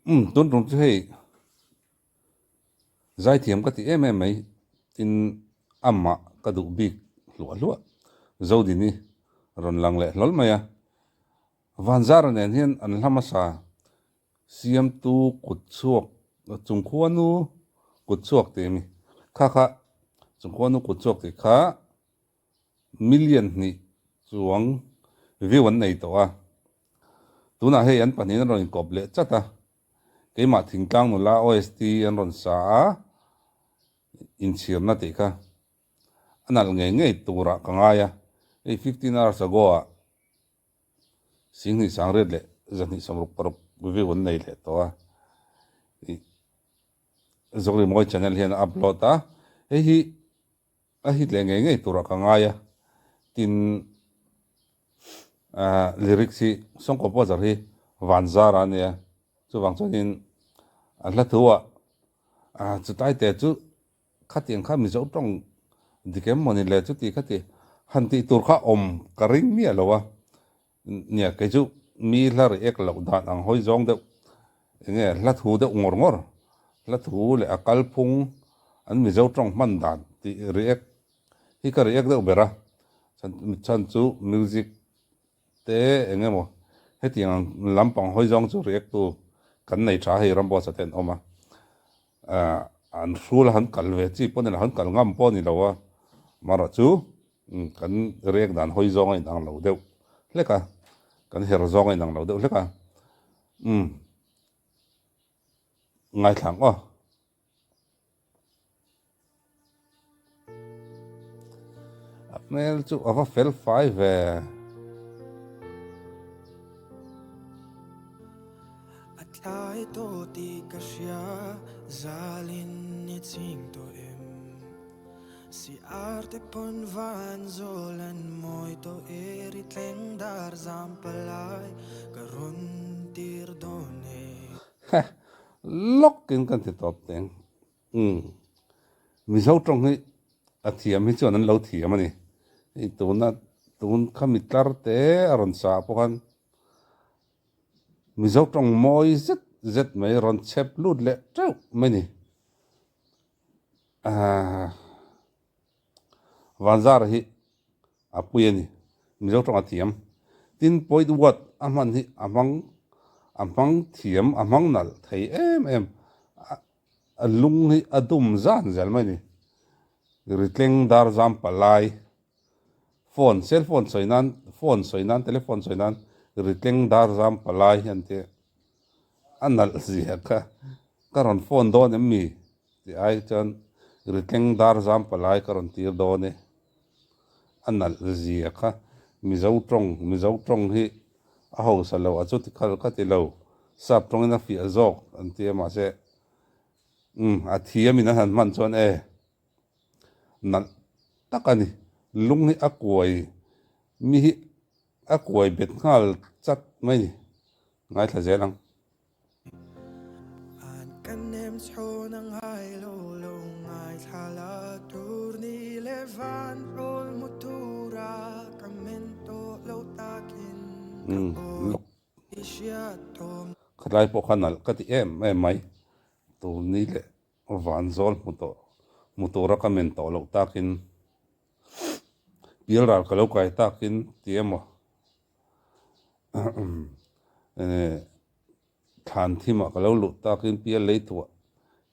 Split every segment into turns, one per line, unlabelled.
Umm tun tum chu hei zaithiam ka ti em em mai tin amah ka duh bik hluah hluah Zodini rawn lang leh hlawl mai a. Vanzara nen hian an hla hmasa siamtu kut chhuak chungkhuanu kut chhuak tih a ni. Kha kha chungkhuanu kut chhuak tih kha million hnih chuang view an nei tawh a. Tunah hei an pahnihin an rawn inkawp leh chat a. Keimah thingtlang nula OST an rawn sa a, inchhirna tih kha a nalh ngei ngei turah ka ngai a. Hei 15 hours ago ah Singhnih sangriat leh 266 view an nei leh tawh a. Ih Zokrimawi channel hian a upload a. Hei hi a hit leh ngei ngei turah ka ngai a. Tin ah lyrics hi song composer hi Vanzara a nia. Chuvang chuanin a hla thu ah ah chutlai te chu Khatiang kha Mizo tawng dik em mawni le chuti khati han tih tur kha awm ka ring miah lo a, nia kei chu mi hla react loh dan ang hawi zawng deuh enge hla thu deuh ngawr ngawr, hla thu leh a kalphung an Mizo tawng hman dan tih react hi ka react deuh ber a, chhan chu music te eng emaw hetiang ang lampang hawi zawng chu react tu kan nei tha hei Ramboss-a te an awm a, ahh an hrul a han kal ve chi pawh ni lo han kal ngam pawh ni lo a, amaherawh chu kan react dan hawi zawng a inang lo deuh hlek a, kan her zawng a inang lo deuh hlek a, umm ngaithla ang aw. A hmel chu a va fel fai ve.
A tlai tawh tih ka hria, zalin i ching tawh em? Si arte pawn van zawl an mawi tawh e, ri thleng dar zam palai ka rawn tir dawn e.
Heh, lawkin kan ti tawp teng. Umm, Mizo tawng hi a thiam hi chuan an lo thiam a ni. Hei tuna tun kha mi tlar te a rawn sa ah pawh khan Mizo tawng mawi zet zet mai rawn chhep lut leh teuh mai ni. Ahh Vanzara hi a pui a ni. Mizo tawng a thiam. Tin, point word a hman hi a hmang a hmang thiam a hmang nalh thei em em. A lung hi a dum zan zel mai a ni. Ritleng dar zam palai phone cell phone sawi nan phone sawi nan telephone sawi nan ritleng dar zam palai hi an ti a nalh zia kha ka rawn phone dawn em mi tih ai chuan ritleng dar zam palai ka rawn tir dawn e a nalh zia kha Mizo tawng Mizo tawng hi a hausa lo a chuti khal ka ti lo sap tawngin a fiah zawk an ti a mahse umm a thiamin a han hman chuan e nalh tak a ni lung hi a kuai mi hi a kuai bet nghal chat mai ni ngaithla zel ang.
An kan nem chhawn ang hai lo lo ngaithla la tur ni leh van rawl mu tura ka men tawh lo takin ka aw i hriat tawm.
Khatlai pawh kha nalh ka ti em em mai tur ni leh van zawl hmu tawh hmu tura ka men tawh loh takin pialral ka lo kai takin ti emaw. Thlan thimah ka lo luh takin pial lei thuah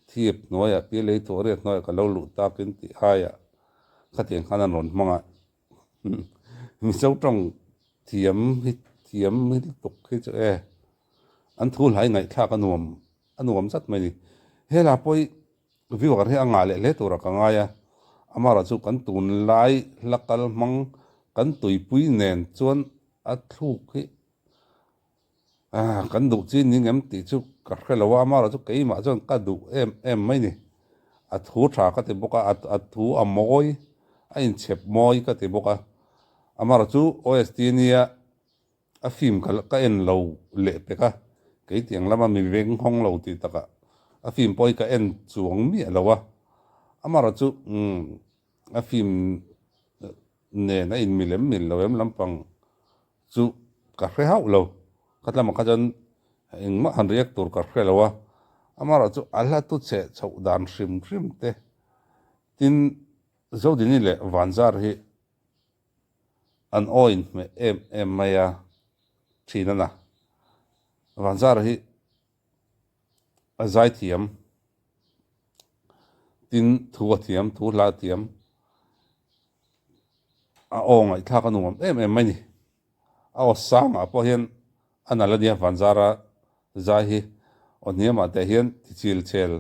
thip hnuaiah pial lei thuah riat hnuaiah ka lo luh takin tih aiah khatiang khan an rawn hmang a. Mizo tawng thiam hi thiam hi lutuk hi chu e an thu hlai ngaihthlak a nuam a nuam zat mai a ni. Hela pawh hi viewer hi a ngah leh hle turah ka ngai a, amaherawhchu chu kan tunlai hla kal hmang kan tuipui nen chuan a thluk hi ah kan duh chi ni ngem tih chu ka hre lo a, amaherawhchu chu keimah chuan ka duh em em mai ni. A thu tha ka ti bawk a, a thu a mawi a inchhep mawi ka ti bawk a, amaherawhchu chu OST nia A film ka ka en lo leh pek a, kei tiang lama mi veng hawng lo tih takah a film pawh hi ka en chuang miah lo a, amaherawh chu umm a film nen a inmil em mil lo em lampang chu ka hre hauh lo, kha tlama kha chuan. Engmah han react tur ka hre lo a, amaherawh chu a hla tu cheh chhoh dan hrim hrim te tin Zodini leh Vanzar hi an aw inhmeh em em mai a thin a na. Vanzar hi a zaithiam tin thu a thiam, thu hla a thiam, a aw ngaihthlak a nuam em em mai ni. A aw sangah pawh hian a nalh a nia Vanzara zai hi aw hniamah teh hian tichil chel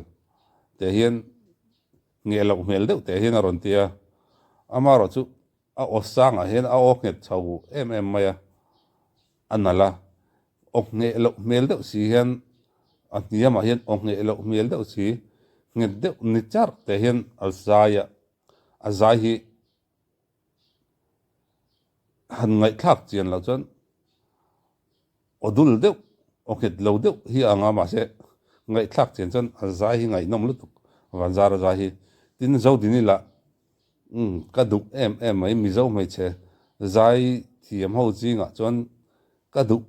teh hian ngheh loh hmel deuh teh hian a rawn ti a, amaherawh chu a aw sangah hian a aw nghet chho em em mai a, a nalh a, aw ngheh loh hmel deuh si hian a hniamah hian aw ngheh loh hmel deuh si nghet deuh ni charh teh hian a zai a, a zai hi. Han ngaihthlak chian loh chuan aw dul deuh, aw nghet lo deuh hi a ang a, mahse ngaihthlak chian chuan a zai hi ngaihnawm lutuk, Vanzara zai hi. Tin, Zodini lah umm ka duh em em mai, Mizo hmeichhe zai thiam ho zingah chuan ka duh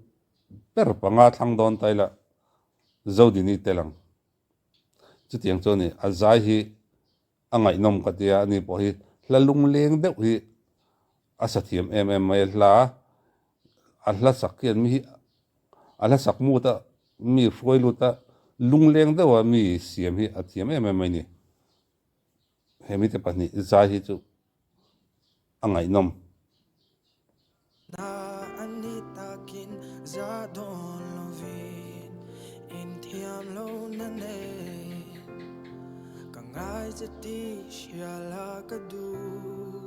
ber panga thlang dawn ta ila Zodini tel ang. Chutiang chu a ni, a zai hi A ngaihnawm ka tia, ani pawh hi hla lungleng deuh hi a sa thiam em em mai a, hla a hla sak hian mi hi a hla sak mut a mi hruai lut a lungleng deuh a mi siam hi a thiam em em mai ni. He mite pahnih zai hi chu a ngaihnawm.
Na ani takin za dawn lovin inthiam lo na nei ka ngai che tih hria la ka duh.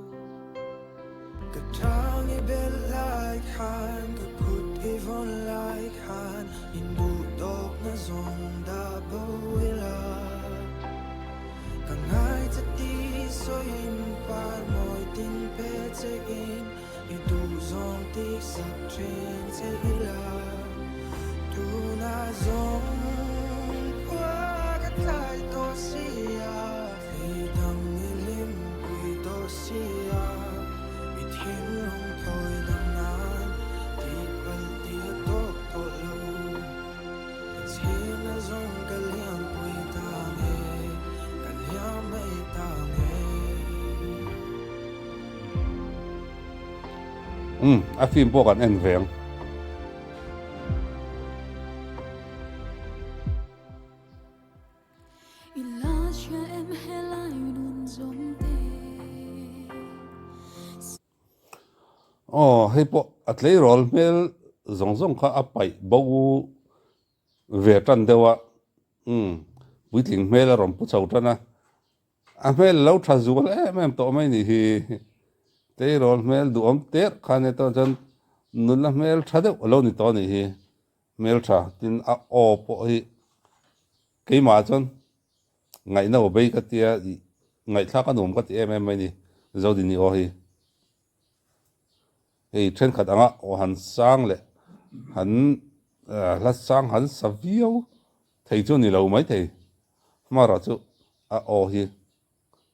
Ka thang i belh lai khan ka kut i vawn lai khan induh tawk na zawng dah bo ila. Ka ngai che tih sawiin par mawi tin pe che in I duhzawng tih sak thin che ila, tunah zawng khua ka tlai tawh sia, thei dang i hlimpui tawh sia, i thinlung thawi dang nan tih palh tih a tawk tawh lo, ka chhirna zawng ka liampui ta nge, ka liam mai ta nge.
Umm a film pawh kan en ve ang. Aw hei pawh a tleirawl hmel zawng zawng kha a paih bo ve tan deuh a, umm puitling hmel a rawn pu chho tan a. A hmel lo tha zual em em tawh mai nih hi. Tleirawl hmel duhawm terh kha nia tawh chuan nula hmel tha deuh a lo ni tawh a nih hi. Hmel tha tin a aw pawh hi keimah chuan ngaihna aw bei ka tia ih ngaihthlak a nuam ka ti em em mai ni Zodini aw hi. Hei thenkhat anga aw han sang leh han hla sang han sa viau thei chu a ni lo maithei. Hmara chu a aw hi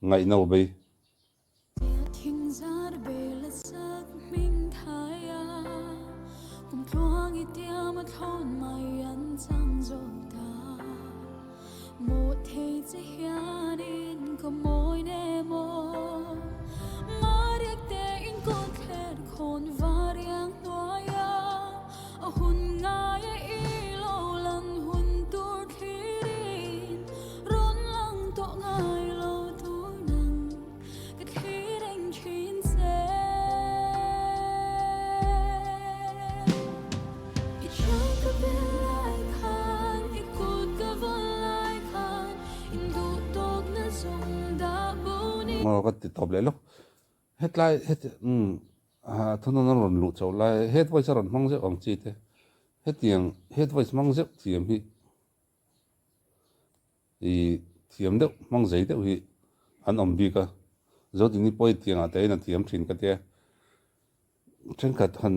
ngaihno bei. Aw ka ti tawp leh lawk hetlai heti umm thunawn a rawn luh chhoh lai head voice a rawn hmang zeuh ang chi te hetiang head voice hmang zeuh thiam hi I thiam deuh, hmang zei deuh hi an awm bik a, Zodini pawh hi tiangah te hian a thiam thin ka tia. Thenkhat han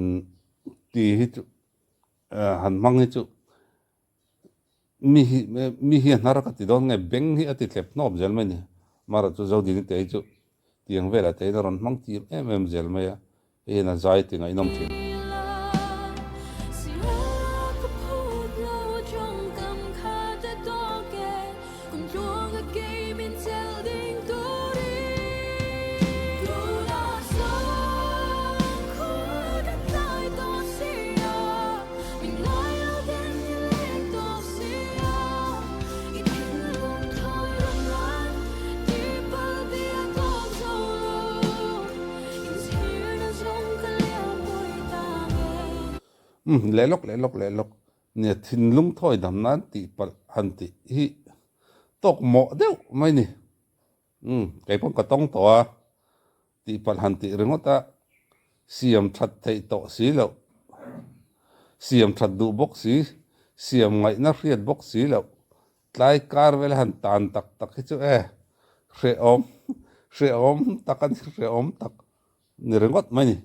ti hi chu han hmang hi chu mi hi mi hi a hnar ka ti dawn nge beng hi a ti thlep hnawp zel mai ni. Amaherawhchu chu Zodini te hi chu tiang velah te hian a rawn hmang thiam em em zel mai a, Hei hian a zai ti ngaihnawm thin. Umm leh lawk leh lawk leh lawk nia thinlung thawi dam nan tih palh han tih hi tawk mawh deuh mai ni. Umm kei pawh ka tawng tawh a tih palh han tih ringawt a siam that theih tawh si loh siam that duh bawk si siam ngaihna hriat bawk si loh tlai kar vel han tan tak tak hi chu e hrehawm hrehawm tak a ni hrehawm tak ni ringawt mai ni.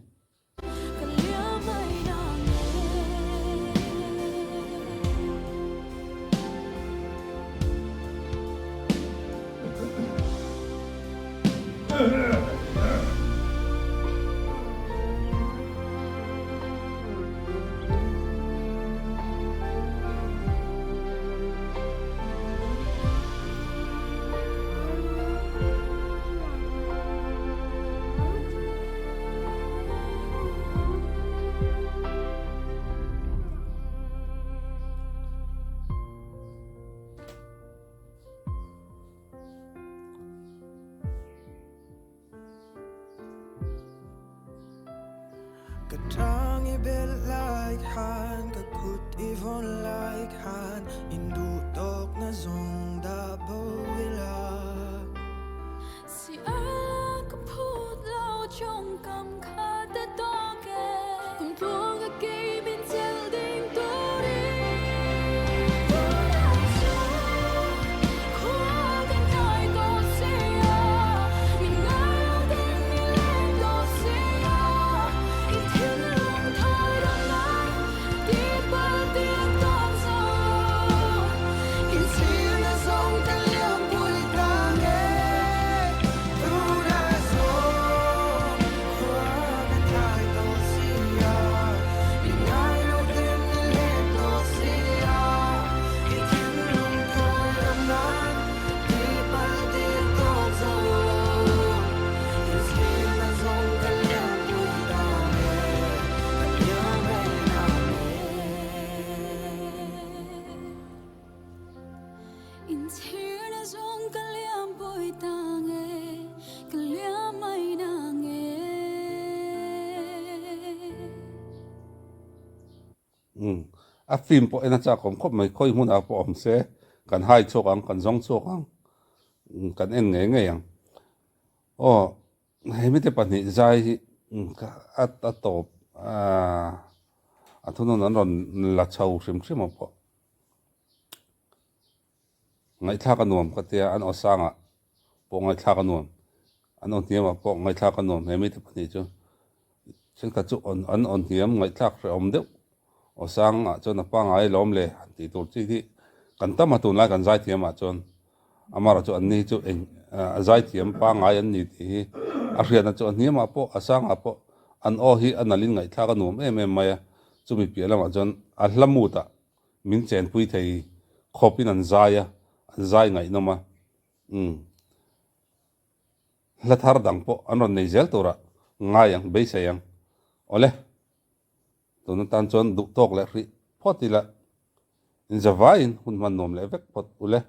Ka tang i belh lai khan ka kut i vawn lai khan in duh tawk na zawng dah bo ila.
Umm a film pawh en a chak awm khawp mai khawi hmunah pawh awm se kan hai chhuak ang kan zawng chhuak ang kan en ngei ngei ang aw he mite pahnih zai hi a a tawp a thunawn an rawn la chho hrim hrim ang pawh. Ngaihthlak a nuam ka tia, an aw sangah pawh ngaihthlak a nuam, an aw hniamah pawh ngaihthlak a nuam he mite pahnih chu. Thenkhat chu an aw hniam ngaihthlak hrehawm deuh, aw sangah chuan a pangngai lawm le han tih tur chi hi kan tam a tunlai kan zaithiamah chuan amaherawhchu an ni hi chu eng a zaithiam pangngai an ni tih hi a hriatna chu a hniamah pawh a sangah pawh an aw hi a nalhin ngaihthlak a nuam em em mai a, chumi piah lamah chuan a hla mutah Min chenpui thei khawpin an zai a, an zai ngaihnawm a, umm hla thar dang pawh an rawn nei zel turah ngai ang, beisei ang. Awle, tun atan chuan duh tawk leh hrih phawt ila, inzavaiin hun hman nuam leh vek phawt ule.